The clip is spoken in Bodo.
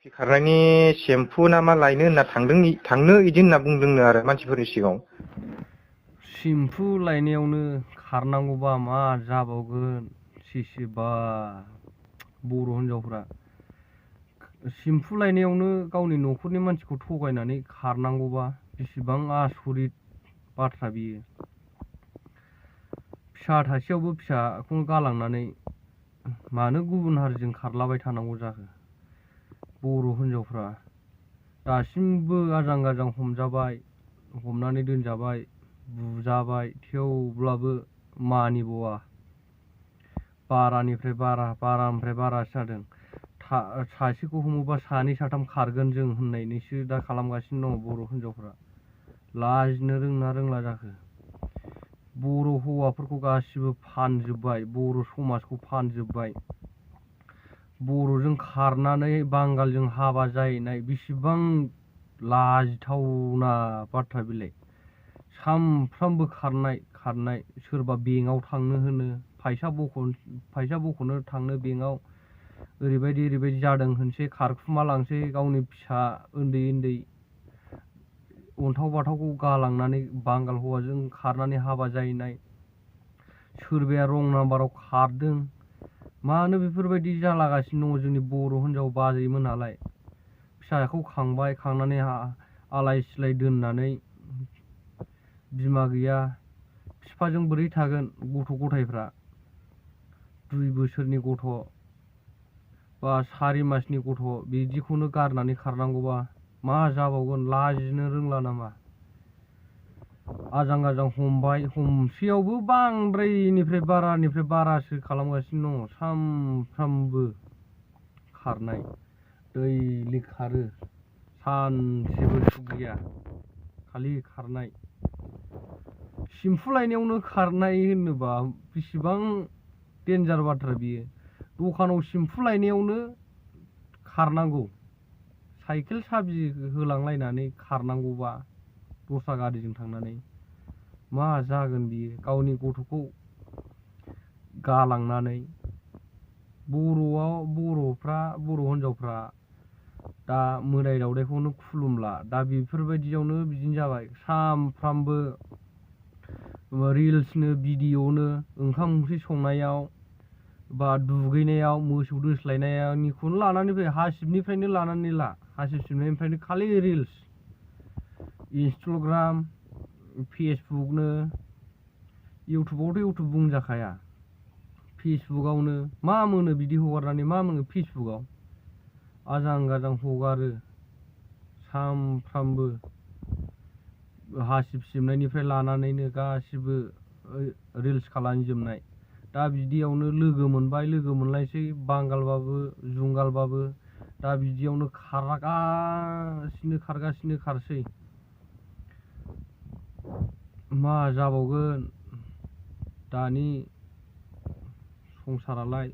खारनायनि सेम्पु ना मा लायनो होनना थांनो इदि होनना बुंदोंनो आरो मानसिफोरनि सिगाङाव। सेम्पु लायनायावनो खारनांगौबा मा जाबावगोन सिबा बर' हिनजावफ्रा सेम्पु लायनायावनो गावनि न'खरनि मानसिखौ थगायनानै खारनांगौबा बेसेबां आसरित बाथ्रा बियो। फिसा थासेयावबो फिसाखौनो गालांनानै मानो गुबुन हारिजों खारलाबाय थानांगौ जाखो। बर' हिनजावफ्रा दासिमबो आजां गाजां हमनानै दोनजाबाय, बुजाबाय, थेवब्लाबो मानिबावा। बारानिफ्राय बारासो जादों। सासेखौ हमोबा सानै साथाम खारगोन जों होननायनिसो दा खालामगासिनो दङ बर' हिनजावफ्रा। लाजिनो रोंना रोंला जाखो। बर' हौवाफोरखौ गासिबो फानजोब्बाय, बर' समाजखौ फानजोब्बाय। बर'जों खारनानै बांगालजों हाबा जाहैनाय बेसेबां लाजिथावना बाथ्रा बेलाय। सामफ्रामबो खारनाय सोरबा बेंकआव थांनो होनो फैसा बख'नो थांनो बेंकआव ओरैबायदि जादों होनसै खारखुमा लांसै गावनि फिसा उन्दै अन्थाव बाथावखौ गालांनानै बांगाल हौवाजों खारनानै हाबा जाहैनाय। सोरबाया रं नाम्बाराव खारदों। मानो बेफोरबायदि जालागासिनो दङ जोंनि बर' हिनजाव बाजैमोनालाय। फिसाखौ खांनानै आलाय सिलाय दोननानै बिमा गैया बिफाजों बोरै थागोन गथ' गथायफ्रा। 2 बोसोरनि गथ' बा 4 मासनि गथ' बिदिखौनो गारनानै खारनांगौबा मा जाबावगोन लाजिनो रोंला नामा। आजां गाजां हमसेयावबो बांद्रायनिफ्राय बारासो खालामगासिनो दङ। सानफ्रामबो खारनाय दैलि खारो, सानसेबो सुख गैया खालि खारनाय। सेम्पु लायनायावनो खारनाय होनोबा बेसेबां डेन्जार बाथ्रा बियो। दखानाव सेम्पु लायनायावनो खारनांगौ, साइकेल साबि होलांलायनानै खारनांगौबा दस्रा गारिजों थांनानै मा जागोन बियो। गावनि गथ'खौ गालांनानै बर' हिनजावफ्रा दा मोदाय दावदायखौनो खुलुमला। दा बेफोरबायदियावनो बिदिनो जाबाय। सामफ्रामबो रिल्सनो भिडिअ'नो ओंखाम ओंख्रि संनायाव बा दुगैनायाव मोसौ दोस्लायनायनिखौनो लानानै फै, हासिबनिफ्रायनो लानानै ला, हासिब सिबनायनिफ्रायनो खालि रिल्स। इन्सटाग्राम, फेसबुकनो, इउटुबावथ' इउटुब बुंजाखाया। फेसबुकआवनो मा मोनो बिदि हगारनानै मा मोनो फेसबुकआव। आजां गाजां हगारो सामफ्रामबो हासिब सिबनायनिफ्राय लानानैनो गासिबो रिल्स खालामजोबनाय। दा बिदियावनो लोगो मोनलायसै बांगालबाबो जुंगालबाबो। दा बिदियावनो खारगासिनो खारसै। मा जाबावगोन दानि संसारालाय।